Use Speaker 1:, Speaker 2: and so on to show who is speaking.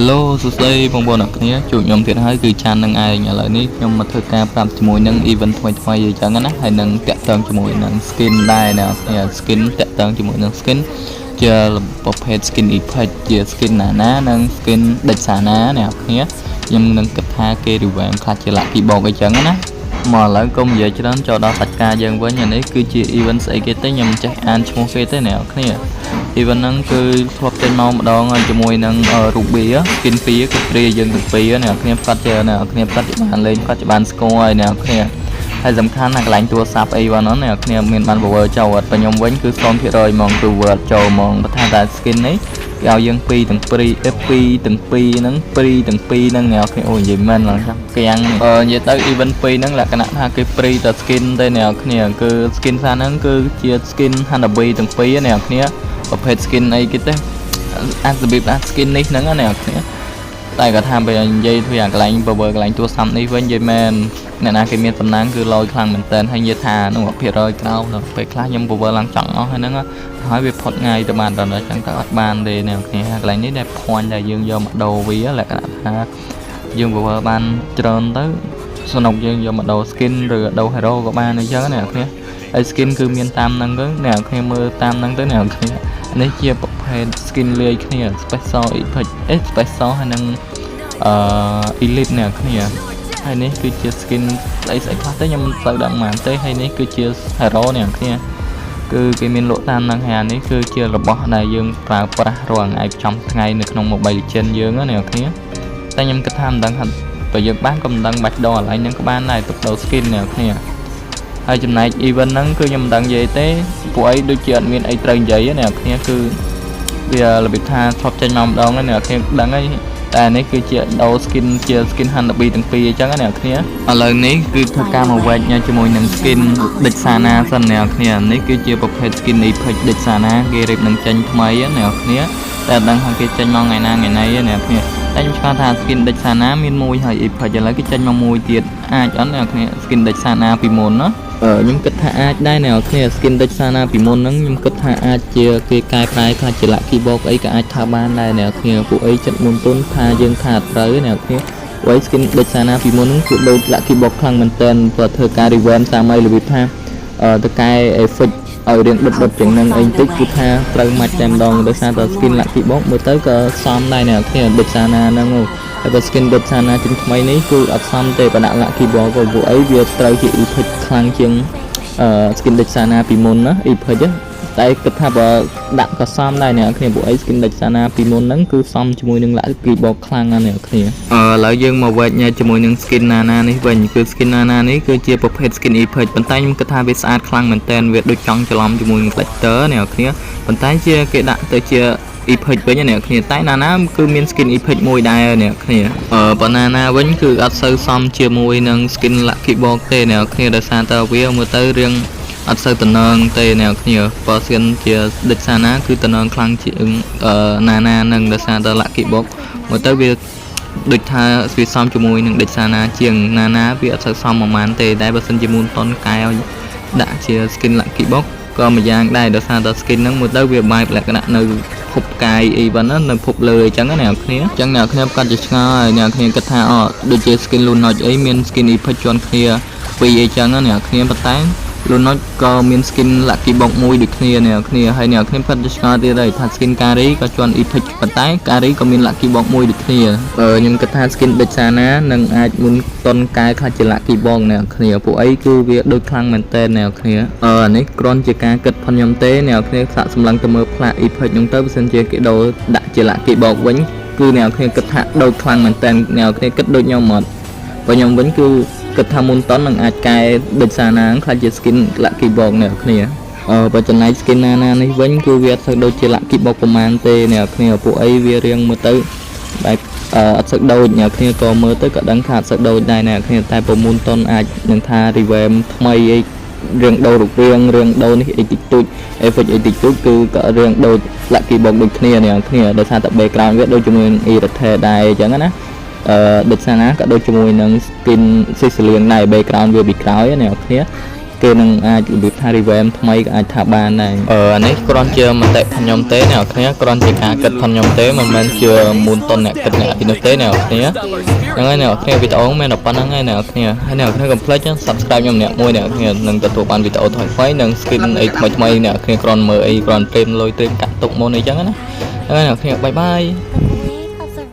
Speaker 1: ឡូសួស្តីបងប្អូនអ្នកគ្នាជួបខ្ញុំទៀតហើយគឺចាន់នឹងឯងឥឡូវនេះខ្ញុំមកធ្វើការប្រាប់ជាមួយនឹង event ថ្មីថ្មីអញ្ចឹងណាហើយនឹងតាក់ទងជាមួយនឹង skin ដែរអ្នកគ្នា skin តាក់ទងជាមួយនឹង skin ជាប្រភេទ skin effect ជា skin ណាណានិង skin ដេចសាណាអ្នកគ្នាខ្ញុំនឹងគិតថាគេ revamp ខ្លះជា lucky box អញ្ចឹងណាមកឥឡូវកុំនិយាយច្រើនចូលដល់សាច់ការយើងវិញអានេះគឺជា event ស្អីគេទេខ្ញុំមិនចេះអានឈ្មោះគេទេអ្នកគ្នា event ហ្នឹងគឺធ្លាប់ចេញមកម្ដងហើយជាមួយនឹង Ruby skin 2គឺព្រាយើងទាំងពីរអ្នកគ្នាផ្កាត់ជាអ្នកគ្នាផ្កាត់ជាបានលេងផ្កាត់ជាបានស្គាល់ហើយអ្នកគ្នាហើយសំខាន់ណាកន្លែងទូរស័ព្ទអីវ៉ានោះអ្នកគ្នាមានបាន power ចូលអត់បើខ្ញុំវិញគឺ0%ហ្មងគឺ word ចូលហ្មងបើថាតែ skin នេះគេឲ្យយើង2ទាំង2 F2 ទាំង2ហ្នឹង2ទាំង2ហ្នឹងអ្នកគ្នាអូនិយាយមែនឡើងចាំកៀងអឺនិយាយទៅ event 2ហ្នឹងលក្ខណៈថាគេ free តែ skin ទេអ្នកគ្នាគឺ skin សាហ្នឹងគឺជា skin Hanabi ទាំងពីរអ្នកគ្នាប្រភេទ skin អីគេទេអារបៀបអា skin នេះហ្នឹងណាអ្នកគ្នាតែគាត់ថាបើនិយាយធ្វើអាកន្លែង power កន្លែងទូរស័ព្ទនេះវិញនិយាយមែនអ្នកណាគេមានសំណាងគឺលយខ្លាំងមែនតើហើយនិយាយថានោះភាគរយក្រោមដល់ពេលខ្លះខ្ញុំ power ឡើងចង់អស់ហើយហ្នឹងហើយវាផុតថ្ងៃទៅបានដល់អញ្ចឹងទៅអត់បានទេអ្នកគ្នាកន្លែងនេះដែល point ដែលយើងយកមកដូរវាលក្ខណៈថាយើង power បានច្រើនទៅសំណុកយើងយកមកដូរ skin ឬដូរ hero ក៏បានអញ្ចឹងណាអ្នកគ្នាហើយ skin គឺមានតាមហ្នឹងទៅអ្នកគ្នាមើលតាមហ្នឹងទៅអ្នកគ្នានេះជាប្រភេទ skin លាយគ្នា special effect អេ special ហើយនឹងអឺ elite អ្នកគ្នាហើយនេះគឺជា skin ស្អីស្អីខ្លះទេខ្ញុំមិនសូវដឹងប៉ុន្មានទេហើយនេះគឺជា hero អ្នកគ្នាគឺគេមានលក់តាមហ្នឹងហើយអានេះគឺជារបស់ដែលយើងប្រើប្រាស់រាល់ថ្ងៃប្រចាំថ្ងៃនៅក្នុង Mobile Legends យើងណាអ្នកគ្នាតែខ្ញុំគិតថាមិនដឹងថាបើយើងបានក៏មិនដឹងបាច់ដូរកន្លែងហ្នឹងក៏បានដែរទុកដូរ skin អ្នកគ្នាហើយចំណែក event ហ្នឹងគឺខ្ញុំមិនដឹងនិយាយទេពួកអីដូចជាអត់មានអីត្រូវនិយាយទេអ្នកគ្នាគឺវារបៀបថាធ្លាប់ចេញមកម្ដងហើយអ្នកគ្នាដឹងហើយតែនេះគឺជាដូរ skin ជា skin Hanabi ទាំងពីរអញ្ចឹងណាអ្នកគ្នាឥឡូវនេះគឺធ្វើការមកវែកញ៉ាជាមួយនឹង skin ដេចសាណាសិនអ្នកគ្នានេះគឺជាប្រភេទ skin Epic ដេចសាណាគេរៀបនឹងចេញថ្មីណាអ្នកគ្នាតែអត់ដឹងថាគេចេញមកថ្ងៃណាថ្ងៃណីទេអ្នកគ្នាតែខ្ញុំឆ្ងល់ថា skin ដេចសាណាមានមួយហើយ Epic ឥឡូវគេចេញមកមួយទៀតអាចអត់អ្នកគ្នា skin ដេចសាណាពីមុនណាអឺខ្ញុំគិតថាអាចដែរអ្នកគ្នា skin ដេចសាណាពីមុនហ្នឹងខ្ញុំគិតថាអាចជាគេកែប្រែខ្លះជា lucky box អីក៏អាចថាបានដែរអ្នកគ្នាពួកអីចិត្តមុនទុនថាយើងថាអត់ត្រូវអ្នកគ្នាពួកអី skin ដេចសាណាពីមុនហ្នឹងគឺដូច lucky box ខ្លាំងមែនតើព្រោះធ្វើការ revamp តាមអីរបៀបថាអឺទៅកែ effect ឲ្យរៀងដុតដុតជាងនឹងអីបន្តិចគឺថាត្រូវម៉ាច់តែម្ដងដោយសារតែ skin lucky box មើលទៅក៏សមដែរអ្នកគ្នាដេចសាណាហ្នឹងហើយបើ skin ដេចសាណាជាងថ្មីនេះគឺអត់សមទេបើដាក់ lucky box ក៏ពួកអីវាត្រូវជា effect ខ្លាំងជាងអឺ skin ដេចសាណាពីមុនណា effect តែគិតថាបើដាក់ក៏សមដែរអ្នកគ្នាពួកអី skin ដេចសាណាពីមុនហ្នឹងគឺសមជាមួយនឹង lucky box ខ្លាំងណាស់អ្នកគ្នាអឺឥឡូវយើងមកវែកញែកជាមួយនឹង skin ណាណានេះវិញគឺ skin ណាណានេះគឺជាប្រភេទ skin effect ប៉ុន្តែខ្ញុំគិតថាវាស្អាតខ្លាំងមែនតើវាដូចចង់ច្រឡំជាមួយនឹង collector អ្នកគ្នាប៉ុន្តែជាគេដាក់ទៅជា Epic វិញអ្នកគ្នាតែណាណាគឺមាន skin Epic មួយដែរអ្នកគ្នាអឺបើណាណាវិញគឺអត់សូវសមជាមួយនឹង skin Lucky Box ទេអ្នកគ្នាដោយសារតែវាមើលទៅរៀងអត់សូវតំណងទេអ្នកគ្នាបើ skin ជាដេចសាណាគឺតំណងខ្លាំងជាងអឺណាណានឹងដោយសារតែ Lucky Box មើលទៅវាដូចថាវាសមជាមួយនឹងដេចសាណាជាងណាណាវាអត់សូវសមប្រហែលទេតែបើសិនជាMoonton កែឲ្យដាក់ជា skin Lucky Box ក៏មួយយ៉ាងដែរដោយសារតែ skin ហ្នឹងមើលទៅវាបែបលក្ខណៈនៅភពកាយអីប៉ុណ្ណានៅភពលើអញ្ចឹងណាអ្នកគ្នាអញ្ចឹងអ្នកគ្នាគាត់ជាឆ្ងល់ហើយអ្នកគ្នាគិតថាអូដូចជា skin Lunox អីមាន skin Epic ជាន់គ្នាពីរអីចឹងណាអ្នកគ្នាប៉ុន្តែ Lunox ក៏មាន skin Lucky Box មួយដូចគ្នាអ្នកគ្នាហើយអ្នកគ្នាគាត់ជាឆ្ងល់ទៀតហើយថា skin Karrie ក៏ជាន់ Epic ប៉ុន្តែ Karrie ក៏មាន Lucky Box មួយដូចគ្នាអឺខ្ញុំគិតថា skin ដេចសាណានឹងអាច Moonton កែខ្លះជា Lucky Box អ្នកគ្នាពួកអីគឺវាដូចខ្លាំងមែនតើអ្នកគ្នាអឺអានេះគ្រាន់ជាការគិតផងខ្ញុំទេអ្នកគ្នាសាកសម្លឹងទៅមើលផ្លាក Epic ហ្នឹងទៅបើសិនជាគេដូរដាក់ជា Lucky Box វិញគឺអ្នកគ្នាគិតថាដូចខ្លាំងមែនតើអ្នកគ្នាគិតដូចខ្ញុំអត់បើខ្ញុំវិញគឺគិតថាMoonton នឹងអាចកែដូចសាណាខ្លាចជា skin Lucky Box អ្នកគ្នាអឺបើចំណែក skin ណាណានេះវិញគឺវាអត់សូវដូចជា Lucky Box ប្រហែលទេអ្នកគ្នាពួកអីវារៀងមើលទៅបែបអឺអត់សូវដូចអ្នកគ្នាក៏មើលទៅក៏ដឹងថាអត់សូវដូចដែរអ្នកគ្នាតែប្រ Moonton អាចនឹងថា revamp ថ្មីអីរៀងដូររូបរាងរៀងដូរនេះអីតិចតួច effect អីតិចតួចគឺក៏រៀងដូច Lucky Box ដូចគ្នាអ្នកគ្នាដោយសារតែ background វាដូចជាមួយនឹង Irate ដែរអញ្ចឹងណាអឺដូចសាណាក៏ដូចជាមួយនឹង skin ស៊ីសលៀងដែរ background វាពីក្រោយណាអ្នកគ្នា គេនឹងអាចរបៀបថា revamp ថ្មីក៏អាចថាបានដែរអឺអានេះគ្រាន់ជាមតិផងខ្ញុំទេអ្នកគ្នាគ្រាន់ជាការគិតផងខ្ញុំទេមិនមែនជាមូលតុនអ្នកគិតអ្នកអីនោះទេអ្នកគ្នាហ្នឹងហើយអ្នកគ្នាវីដេអូមានតែប៉ុណ្្នឹងហើយអ្នកគ្នាហើយអ្នកគ្នាកុំភ្លេច subscribe ខ្ញុំម្នាក់មួយអ្នកគ្នានឹងទទួលបានវីដេអូថ្មីៗនិង skin អីថ្មីៗអ្នកគ្នាគ្រាន់មើលអីគ្រាន់ត្រៀមលុយត្រៀមកាក់ទុកមុនអីចឹងណាហ្នឹងហើយអ្នកគ្នាbye bye.